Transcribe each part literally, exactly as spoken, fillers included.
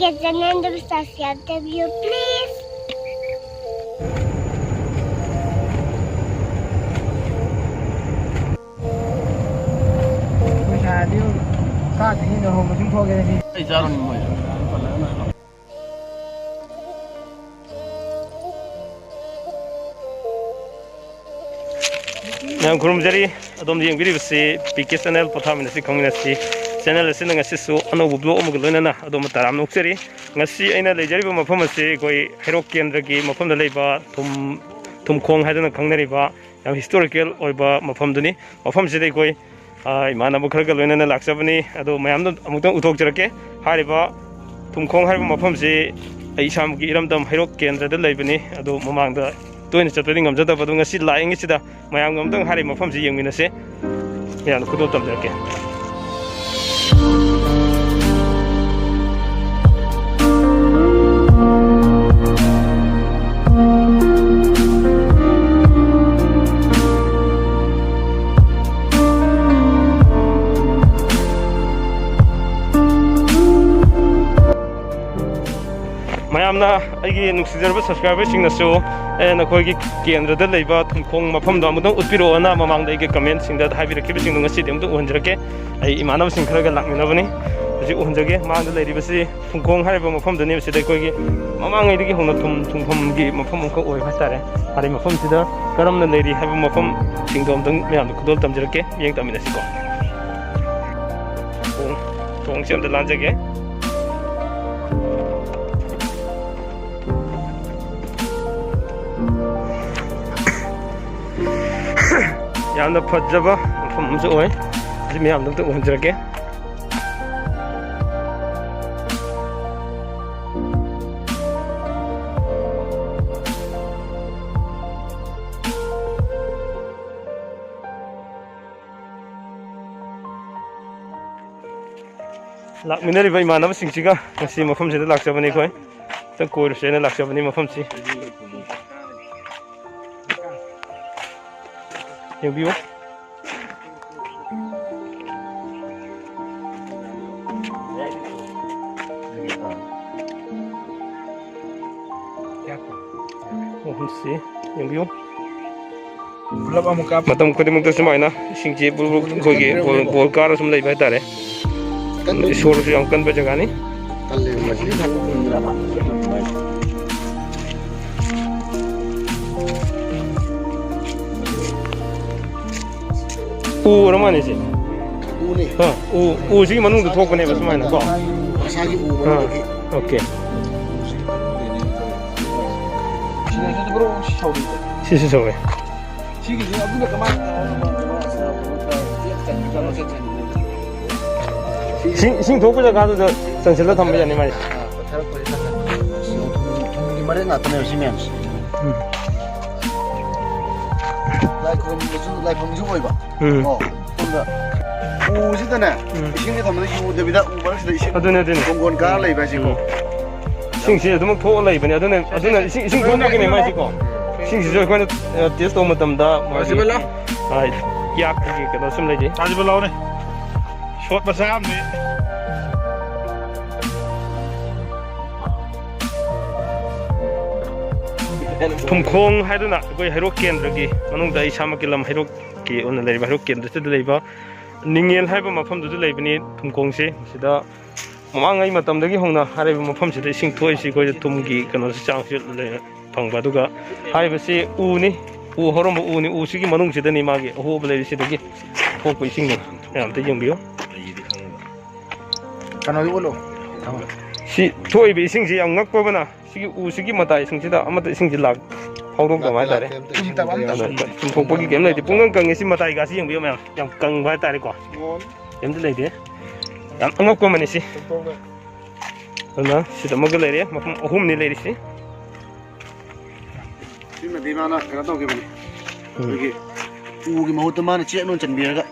Channel ꯑꯗꯨꯝ subscribe ꯇꯧꯕꯤꯌꯨ, please. ꯑꯩꯈꯣꯏ ꯁꯥꯔꯗꯤ ꯀꯥꯗ꯭ꯔꯤꯉꯩꯗ ꯍꯧꯕ ꯑꯗꯨꯝ ꯊꯣꯛꯑꯒꯦ꯫ ꯑꯩ ꯆꯥꯔꯨꯅꯤ ꯃꯣꯏ꯫ ꯃꯌꯥꯝ ꯈꯨꯔꯨꯝꯖꯔꯤ꯫ ꯑꯗꯣꯝꯅ ꯌꯦꯡꯕꯤꯔꯤꯕꯁꯤ ꯄꯤ ꯀꯦ ꯆꯦꯅꯦꯜ, ꯄꯣꯊꯥꯃꯤꯟꯅꯁꯤ, ꯈꯪꯃꯤꯟꯅꯁꯤ꯫ ꯆꯦꯅꯦꯜ ꯑꯁꯤꯅ ꯉꯁꯤꯁꯨ ꯑꯅꯧꯕ ꯕ꯭ꯂꯣꯒ ꯑꯃꯒ ꯂꯣꯏꯅꯅ ꯑꯗꯣꯝꯕꯨ ꯇꯔꯥꯝꯅ ꯑꯣꯛꯆꯔꯤ꯫ ꯉꯁꯤ ꯑꯩꯅ ꯂꯩꯖꯔꯤꯕ ꯃꯐꯝ ꯑꯁꯤ ꯑꯩꯈꯣꯏ ꯍꯩꯔꯣꯛ ꯀꯦꯟꯗ꯭ꯔꯒꯤ ꯃꯐꯝꯗ ꯂꯩꯕ ꯊꯨꯝ-, ꯊꯨꯝꯈꯣꯡ ꯍꯥꯏꯗꯨꯅ ꯈꯪꯅꯔꯤꯕ ꯌꯥꯝ ꯍꯤꯁꯇꯣꯔꯤꯀꯦꯜ ꯑꯣꯏꯕ ꯃꯐꯝꯗꯨꯅꯤ꯫ ꯃꯐꯝꯁꯤꯗ ꯑꯩꯈꯣꯏ, ꯑ, ꯏꯃꯥꯟꯅꯕ ꯈꯔꯒ ꯂꯣꯏꯅꯅ ꯂꯥꯛꯆꯕꯅꯤ꯫ ꯑꯗꯣ ꯃꯌꯥꯝꯗ ꯑꯃꯨꯛꯇꯪ ꯎꯠꯊꯣꯛꯆꯔꯛꯀꯦ꯫ ꯍꯥꯏꯔꯤꯕ ꯊꯨꯝꯈꯣꯡ ꯍꯥꯏꯔꯤꯕ ꯃꯐꯝꯁꯤ ꯑꯩ ꯏꯁꯥꯃꯛꯀꯤ ꯏꯔꯝꯗꯝ ꯍꯩꯔꯣꯛ ꯀꯦꯟꯗ꯭ꯔꯗ ꯂꯩꯕꯅꯤ꯫ ꯑꯗꯣ ꯃꯃꯥꯡꯗ ꯇꯣꯏꯅ ꯆꯠꯄꯗꯤ ꯉꯝꯖꯗꯕ, ꯑꯗꯣ ꯉꯁꯤ ꯂꯥꯛꯏꯉꯩꯁꯤꯗ ꯃꯌꯥꯝꯒ ꯑꯃꯨꯛꯇꯪ ꯍꯥꯏꯔꯤꯕ ꯃꯐꯝꯁꯤ ꯌꯦꯡꯃꯤꯟꯅꯁꯦ꯫ ꯃꯌꯥꯝꯗ ꯈꯨꯗꯣꯜ ꯇꯝꯖꯔꯛꯀꯦ꯫ ꯃꯌꯥꯝꯅ, ꯑꯩꯒꯤ ꯅꯨꯡꯁꯤꯖꯔꯕ ꯁꯕꯁꯀ꯭ꯔꯥꯏꯕꯔꯁꯤꯡꯅꯁꯨ, ꯑꯦ, ꯅꯈꯣꯏꯒꯤ ꯀꯦꯟꯗ꯭ꯔꯗ ꯂꯩꯕ ꯊꯨꯝꯈꯣꯡ ꯃꯐꯝꯗꯣ ꯑꯃꯨꯛꯇꯪ ꯎꯠꯄꯤꯔꯛꯑꯣꯅ ꯃꯃꯥꯡꯗ ꯑꯩꯒꯤ ꯀꯃꯦꯟꯁꯤꯡꯗ ꯍꯥꯏꯕꯤꯔꯛꯈꯤꯕꯁꯤꯡꯗꯣ ꯉꯁꯤꯗꯤ ꯑꯃꯨꯛꯇꯪ ꯎꯍꯟꯖꯔꯛꯀꯦ꯫ ꯑꯩ ꯏꯃꯥꯟꯅꯕꯁꯤꯡ ꯈꯔꯒ ꯂꯥꯛꯃꯤꯟꯅꯕꯅꯤ꯫ ꯍꯧꯖꯤꯛ ꯎꯍꯟꯖꯒꯦ꯫ ꯃꯥꯡꯗ ꯂꯩꯔꯤꯕꯁꯤ ꯊꯨꯝꯈꯣꯡ ꯍꯥꯏꯔꯤꯕ ꯃꯐꯝꯗꯨꯅꯤ꯫ ꯃꯁꯤꯗ ꯑꯩꯈꯣꯏꯒꯤ ꯃꯃꯥꯡꯉꯩꯗꯒꯤ ꯍꯧꯅ ꯊꯨꯝ ꯁꯨꯡꯐꯝꯒꯤ ꯃꯐꯝ ꯑꯃꯈꯛ ꯑꯣꯏꯕ ꯍꯥꯏꯇꯥꯔꯦ꯫ ꯃꯥꯂꯦꯝ ꯃꯐꯝꯁꯤꯗ ꯀꯔꯝꯅ ꯂꯩꯔꯤ ꯍꯥꯏꯕ ꯃꯐꯝꯁꯤꯡꯗꯣ ꯑꯃꯨꯛꯇꯪ ꯃꯌꯥꯝꯗ ꯈꯨꯗꯣꯜ ꯇꯝꯖꯔꯛꯀꯦ꯫ ꯃꯤꯠꯌꯦꯡ ꯇꯝꯃꯤꯟꯅꯁꯤꯀꯣ꯫ ꯊꯣꯡ-, ꯊꯣꯡꯁꯦ ꯑꯝꯇ ꯂꯥꯟꯖꯒꯦ꯫ ꯌꯥꯝꯅ ꯐꯖꯕ ꯃꯐꯝ ꯑꯃꯁꯨ ꯑꯣꯏ꯫ ꯁꯤ ꯃꯌꯥꯝꯗ ꯑꯝꯇ ꯎꯍꯟꯖꯔꯛꯀꯦ꯫ ꯂꯥꯛꯃꯤꯟꯅꯔꯤꯕ ꯏꯃꯥꯟꯅꯕꯁꯤꯡꯁꯤꯒ ꯉꯁꯤ ꯃꯐꯝꯁꯤꯗ ꯂꯥꯛꯆꯕꯅꯤ ꯑꯩꯈꯣꯏ꯫ ꯑꯝꯇꯪ ꯀꯣꯏꯔꯨꯁꯦꯅ ꯂꯥꯛꯆꯕꯅꯤ ꯃꯐꯝꯁꯤ꯫ ꯌꯦꯡꯕꯤꯌꯨ꯫ ꯁꯤ ꯌꯦꯡꯕꯤꯌꯨ꯫ ꯄꯨꯂꯞ ꯑꯃꯨꯛ ꯀꯥꯞ- ꯃꯇꯝ ꯈꯨꯗꯤꯡꯃꯛꯇ ꯁꯨꯃꯥꯏꯅ ꯏꯁꯤꯡꯁꯦ ꯕꯨꯜ ꯕꯨꯜ ꯑꯩꯈꯣꯏꯒꯤ ꯕꯣꯜ, ꯕꯣꯜ ꯀꯥꯔ ꯁꯨꯝ ꯂꯩꯕ ꯍꯥꯏꯇꯥꯔꯦ꯫ ꯀꯟꯕ- ꯏꯁꯣꯔꯁꯨ ꯌꯥꯝ ꯀꯟꯕ ꯖꯒꯥꯅꯤ꯫ ꯀꯜꯂꯦ, ꯃꯁꯤꯗꯤ ꯊꯥꯡꯒꯠꯄ ꯉꯝꯗ꯭ꯔꯕ꯫ ꯎ ꯑꯣꯏꯔ ꯃꯥꯜꯂꯦ ꯁꯤ꯫ ꯎꯅꯦ꯫ ꯑꯥ, ꯎ, ꯎꯁꯤꯒꯤ ꯃꯅꯨꯡꯗ ꯊꯣꯛꯄꯅꯦꯕ ꯁꯨꯃꯥꯏꯅ ꯀꯣ꯫ ꯃꯁꯥꯒꯤ ꯎ ꯑꯥ, ꯃꯅꯨꯡꯗꯒꯤ꯫ ꯑꯣꯀꯦ꯫ ꯁꯤꯗꯩꯁꯤꯗ ꯕ꯭ꯔꯣ ꯁꯤ ꯁꯧꯔꯤꯁꯦ꯫ ꯁꯤꯁꯨ ꯁꯧꯋꯦ꯫ ꯁꯤꯒꯤꯁꯦ ꯑꯗꯨꯅ ꯀꯃꯥꯏꯅ ꯁꯤ ꯏꯁꯤꯡ ꯊꯣꯛꯄ ꯖꯒꯥꯗꯨꯗ ꯆꯟꯁꯤꯜꯂ ꯊꯝꯕ ꯌꯥꯅꯤ ꯃꯥꯏꯁꯦ꯫ ꯊꯨꯝꯒꯤ ꯃꯔꯦꯛ ꯉꯥꯛꯇꯅꯦꯕ ꯁꯤ ꯃꯌꯥꯝꯁꯦ꯫ ꯎꯝ꯫ ꯂꯥꯏ ꯈꯨꯔꯨꯝꯕꯁꯨ ꯂꯥꯏꯐꯝꯁꯨ ꯑꯣꯏꯕ꯫ ꯎꯝ꯫ ꯀꯣ꯫ ꯑꯗꯨꯒ ꯎꯁꯤꯗꯅꯦ, ꯎꯝ꯫ ꯏꯁꯤꯡꯗꯤ ꯊꯝꯕꯗ ꯌꯨꯗꯕꯤꯗ ꯎ ꯃꯔꯛꯁꯤꯗ ꯏꯁꯤꯡ ꯑꯗꯨꯅꯦ, ꯑꯗꯨꯅꯦ꯫ ꯀꯣꯡꯒꯣꯟ ꯀꯥꯔ ꯂꯩꯕ ꯍꯥꯏꯁꯦꯀꯣ꯫ ꯎꯝ꯫ ꯏꯁꯤꯡꯁꯤ ꯑꯗꯨꯃꯛ ꯊꯣꯛꯑ ꯂꯩꯕꯅꯦ꯫ ꯑꯗꯨꯅ, ꯑꯗꯨꯅ ꯏꯁꯤꯡ, ꯏꯁꯤꯡ ꯊꯣꯛꯄꯒꯤꯅꯦ ꯃꯥꯏꯁꯤꯀꯣ꯫ ꯏꯁꯤꯡꯁꯤꯁꯨ ꯑꯩꯈꯣꯏꯅ, ꯑ, ꯇꯦꯁ ꯇꯧꯕ ꯃꯇꯝꯗ ꯃꯥꯒꯤ, ꯁꯤꯕꯂꯥ꯫ ꯑ, ꯌꯥꯛꯄꯒꯤ ꯀꯩꯅꯣ ꯁꯨꯝ ꯂꯩꯖꯩ꯫ ꯁꯤꯕꯂꯥꯎꯅꯦ꯫ ꯁꯣꯠ ꯃꯆꯥ ꯑꯃꯅꯤ꯫ ꯊꯨꯝꯈꯣꯡ ꯍꯥꯏꯗꯨꯅ ꯑꯩꯈꯣꯏ ꯍꯩꯔꯣꯛ ꯀꯦꯟꯗ꯭ꯔꯒꯤ ꯃꯅꯨꯡꯗ ꯑꯩ ꯏꯁꯥꯃꯛꯀꯤ ꯂꯝ ꯍꯩꯔꯣꯛꯀꯤ ꯑꯣꯏꯅ ꯂꯩꯔꯤꯕ ꯍꯩꯔꯣꯛ ꯀꯦꯟꯗ꯭ꯔꯁꯤꯗ ꯂꯩꯕ ꯅꯤꯡꯉꯦꯜ ꯍꯥꯏꯕ ꯃꯐꯝꯗꯨꯗ ꯂꯩꯕꯅꯤ꯫ ꯊꯨꯝꯈꯣꯡꯁꯤ ꯁꯤꯗ ꯃꯃꯥꯡꯉꯩ ꯃꯇꯝꯗꯒꯤ ꯍꯧꯅ ꯍꯥꯏꯔꯤꯕ ꯃꯐꯝꯁꯤꯗ ꯏꯁꯤꯡ ꯊꯣꯛꯏꯁꯤ ꯑꯩꯈꯣꯏꯗ ꯊꯨꯝꯒꯤ ꯀꯩꯅꯣꯁꯤ ꯆꯥꯡꯁꯤ ꯂꯩ-, ꯐꯪꯕ꯫ ꯑꯗꯨꯒ ꯍꯥꯏꯔꯤꯕꯁꯤ ꯎꯅꯤ, ꯎ ꯍꯧꯔꯝꯕ ꯎꯅꯤ꯫ ꯎꯁꯤꯒꯤ ꯃꯅꯨꯡꯁꯤꯗꯅꯤ ꯃꯥꯒꯤ ꯑꯍꯣꯕ ꯂꯩꯔꯤꯁꯤꯗꯒꯤ ꯊꯣꯛꯄ ꯏꯁꯤꯡꯗꯣ꯫ ꯃꯌꯥꯝ ꯑꯝꯇ ꯌꯦꯡꯕꯤꯌꯨ꯫ ꯀꯩꯅꯣꯗꯤ ꯎꯠꯂꯣ꯫ ꯁꯤ ꯊꯣꯛꯏꯕ ꯏꯁꯤꯡꯁꯤ ꯌꯥꯝ ꯉꯛꯄ ꯑꯃꯅ, ꯁꯤꯒꯤ ꯎꯁꯤꯒꯤ ꯃꯇꯥꯏꯁꯤꯡꯁꯤꯗ ꯑꯃꯠꯇ ꯏꯁꯤꯡꯁꯤ ꯂꯥꯛ ꯐꯥꯎꯗꯣꯛꯇꯕ ꯍꯥꯏꯇꯥꯔꯦ꯫ ꯂꯥꯛꯇꯦ, ꯑꯝꯇ ꯏꯁꯤꯡ ꯆꯨꯝꯊꯣꯛꯄꯒꯤ ꯀꯩꯝ ꯂꯩꯇꯦ꯫ ꯄꯨꯡꯀꯪ ꯀꯪꯉꯦ꯫ ꯁꯤ ꯃꯇꯥꯏꯒꯁꯤ ꯌꯦꯡꯕꯤꯌꯨ ꯃꯌꯥꯝ, ꯌꯥꯝ ꯀꯪꯕ ꯍꯥꯏꯇꯥꯔꯦꯀꯣ꯫ ꯀꯩꯝꯇ ꯂꯩꯇꯦ꯫ ꯌꯥꯝ ꯑꯉꯛꯄ ꯑꯃꯅꯤ ꯁꯤ꯫ ꯑꯗꯨꯅ ꯁꯤꯗ ꯑꯃꯒ ꯂꯩꯔꯦ, ꯃꯐꯝ ꯑꯍꯨꯝꯅꯤ ꯂꯩꯔꯤꯁꯤ꯫ ꯁꯤꯃꯗꯤ ꯃꯥꯅ ꯀꯩꯅꯣ ꯇꯧꯈꯤꯕꯅꯤ꯫ ꯎꯝ꯫ ꯑꯩꯈꯣꯏꯒꯤ ꯎꯒꯤ ꯃꯍꯨꯠꯇ ꯃꯥꯅ ꯆꯦꯛ ꯑꯣꯏꯅ ꯆꯟꯕꯤꯔꯒ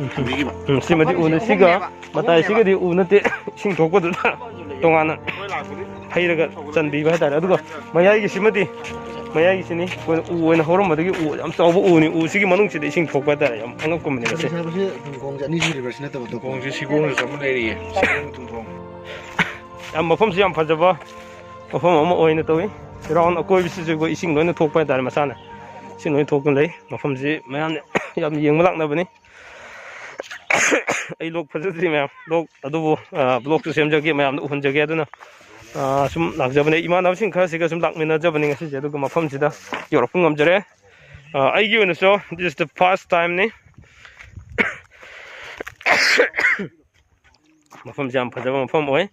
ꯎꯝ꯫ ꯊꯝꯕꯤꯈꯤꯕ꯫ ꯎꯝ, ꯁꯤꯃꯗꯤ ꯎꯅ-, ꯁꯤꯒ ꯑꯍꯨꯝꯅꯦꯕ꯫ ꯃꯇꯥꯏꯁꯤꯒꯗꯤ ꯎ ꯅꯠꯇꯦ, ꯏꯁꯤꯡ ꯊꯣꯛꯄꯗꯨꯗ ꯇꯣꯉꯥꯟꯅ ꯍꯩꯔꯒ ꯆꯟꯕꯤꯕ ꯍꯥꯏꯇꯥꯔꯦ꯫ ꯑꯗꯨꯒ ꯃꯌꯥꯏꯒꯤꯁꯤꯃꯗꯤ, ꯃꯌꯥꯏꯒꯤꯁꯤꯅꯤ ꯑꯩꯈꯣꯏꯅ ꯎ ꯑꯣꯏꯅ ꯍꯧꯔꯝꯕꯗꯒꯤ ꯎ ꯌꯥꯝ ꯆꯥꯎꯕ ꯎꯅꯤ꯫ ꯎꯁꯤꯒꯤ ꯃꯅꯨꯡꯁꯤꯗ ꯏꯁꯤꯡ ꯊꯣꯛꯄ ꯍꯥꯏꯇꯥꯔꯦ꯫ ꯌꯥꯝ ꯑꯉꯛꯄ ꯑꯃꯅꯦ ꯃꯁꯤ꯫ ꯁꯤ ꯊꯨꯝꯈꯣꯡꯁꯦ ꯑꯅꯤ ꯁꯨꯔꯤꯕ꯭ꯔꯥ? ꯁꯤ ꯅꯠꯇꯕ ꯑꯇꯣꯞꯄ? ꯊꯨꯝꯈꯣꯡꯁꯦ ꯁꯤꯒꯣꯡꯗꯁꯨ ꯑꯃ ꯂꯩꯔꯤꯌꯦ꯫ ꯁꯤꯒꯣꯡ ꯊꯨꯝꯈꯣꯡ꯫ ꯌꯥꯝ ꯃꯐꯝꯁꯤ ꯌꯥꯝ ꯐꯖꯕ ꯃꯐꯝ ꯑꯃ ꯑꯣꯏꯅ ꯇꯧꯏ꯫ ꯒ꯭ꯔꯥꯎꯟ ꯑꯀꯣꯏꯕꯁꯤꯁꯨ ꯑꯩꯈꯣꯏ ꯏꯁꯤꯡ ꯂꯣꯏꯅ ꯊꯣꯛꯄ ꯍꯥꯏꯇꯥꯔꯦ, ꯃꯁꯥꯅ ꯏꯁꯤꯡ ꯂꯣꯏꯅ ꯊꯣꯛꯇꯨꯅ ꯂꯩ꯫ ꯃꯐꯝꯁꯤ ꯃꯌꯥꯝꯅ ꯌꯥꯝ ꯌꯦꯡꯕ ꯂꯥꯛꯅꯕꯅꯤ꯫ ꯑꯩ ꯂꯣꯛ ꯐꯖꯗ꯭ꯔꯤ ꯃꯌꯥꯝ, ꯂꯣꯛ ꯑꯗꯨꯕꯨ ꯕ꯭ꯂꯣꯛꯁꯨ ꯁꯦꯝꯖꯒꯦ, ꯃꯌꯥꯝꯗ ꯎꯍꯟꯖꯒꯦ꯫ ꯑꯗꯨꯅ ꯁꯨꯝ ꯂꯥꯛꯆꯕꯅꯦ, ꯏꯃꯥꯟꯅꯕꯁꯤꯡ ꯈꯔꯁꯤꯒ ꯁꯨꯝ ꯂꯥꯛꯃꯤꯟꯅꯖꯕꯅꯤ꯫ ꯉꯁꯤꯁꯦ ꯑꯗꯨꯒ ꯃꯐꯝꯁꯤꯗ ꯌꯧꯔꯛꯄ ꯉꯝꯖꯔꯦ꯫ ꯑꯩꯒꯤ ꯑꯣꯏꯅꯁꯨ this is the first time ꯅꯤ꯫ ꯃꯐꯝꯁꯦ ꯌꯥꯝ ꯐꯖꯕ ꯃꯐꯝ ꯑꯣꯏ꯫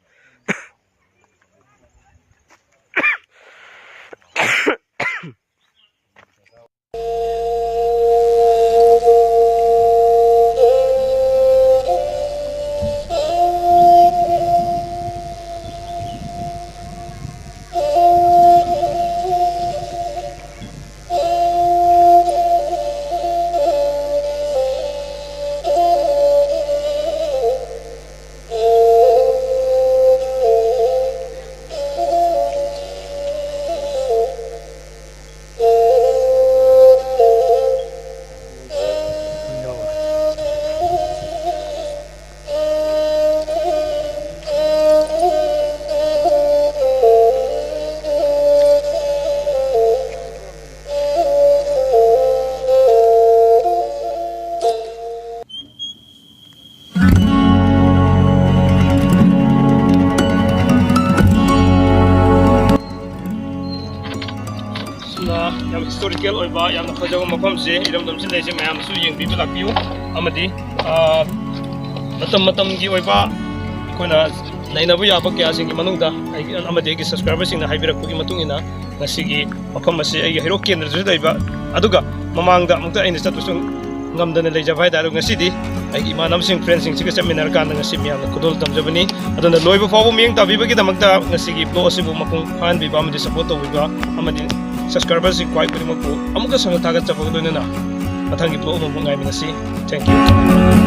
ꯑꯁꯨꯝꯅ ꯌꯥꯝ ꯍꯤꯁꯇꯣꯔꯤꯀꯦꯜ ꯑꯣꯏꯕ ꯌꯥꯝꯅ ꯐꯖꯕ ꯃꯐꯝꯁꯦ, ꯏꯔꯝꯗꯝꯁꯤ ꯂꯩꯁꯦ, ꯃꯌꯥꯝꯅꯁꯨ ꯌꯦꯡꯕꯤꯕ ꯂꯥꯛꯄꯤꯌꯨ꯫ ꯑꯃꯗꯤ ꯃꯇꯝ ꯃꯇꯝꯒꯤ ꯑꯣꯏꯕ ꯑꯩꯈꯣꯏꯅ ꯅꯩꯅꯕ ꯌꯥꯕ ꯀꯌꯥꯁꯤꯡꯒꯤ ꯃꯅꯨꯡꯗ ꯑꯩꯒꯤ ꯑꯃꯗꯤ ꯑꯩꯒꯤ ꯁꯕꯁꯀ꯭ꯔꯥꯏꯕꯔꯁꯤꯡꯅ ꯍꯥꯏꯕꯤꯔꯛꯄꯒꯤ ꯃꯇꯨꯡ ꯏꯟꯅ ꯉꯁꯤꯒꯤ ꯃꯐꯝ ꯑꯁꯤ ꯑꯩꯒꯤ ꯍꯩꯔꯣꯛ ꯀꯦꯟꯗ꯭ꯔꯗꯁꯨ ꯂꯩꯕ, ꯑꯗꯨꯒ ꯃꯃꯥꯡꯗ ꯑꯃꯨꯛꯇ ꯑꯩꯅ ꯆꯠꯄꯁꯨ ꯉꯝꯗꯅ ꯂꯩꯖꯕ ꯍꯥꯏꯇꯥꯔꯦ꯫ ꯉꯁꯤꯗꯤ ꯑꯩꯒꯤ ꯏꯃꯥꯟꯅꯕꯁꯤꯡ, ꯐ꯭ꯔꯦꯟꯁꯤꯡꯁꯤꯒ ꯆꯠꯃꯤꯟꯅꯔꯀꯥꯟꯗ ꯉꯁꯤ ꯃꯌꯥꯝꯅ ꯈꯨꯗꯣꯜ ꯇꯝꯖꯕꯅꯤ꯫ ꯑꯗꯨꯅ ꯂꯣꯏꯕ ꯐꯥꯎꯕ ꯃꯤꯠꯌꯦꯡ ꯇꯥꯕꯤꯕꯒꯤꯗꯃꯛꯇ ꯉꯁꯤꯒꯤ ꯕ꯭ꯂꯣꯛ ꯑꯁꯤꯕꯨ ꯃꯄꯨꯡ ꯐꯥꯍꯟꯕꯤꯕ ꯑꯃꯗꯤ ꯁꯞꯄꯣꯔꯠ ꯇꯧꯕꯤꯕ ꯑꯃꯗꯤ ꯁꯕꯁꯀ꯭ꯔꯥꯏꯕꯔꯁꯤꯡ ꯈ꯭ꯋꯥꯏ ꯈꯨꯗꯤꯡꯃꯛꯄꯨ ꯑꯃꯨꯛꯀ ꯁꯟꯅ ꯊꯥꯒꯠꯆꯕꯒ ꯂꯣꯏꯅꯅ ꯃꯊꯪꯒꯤ ꯕ꯭ꯂꯣꯛ ꯑꯃꯃꯨꯛ ꯉꯥꯏꯃꯤꯟꯅꯁꯤ꯫ Thank you꯫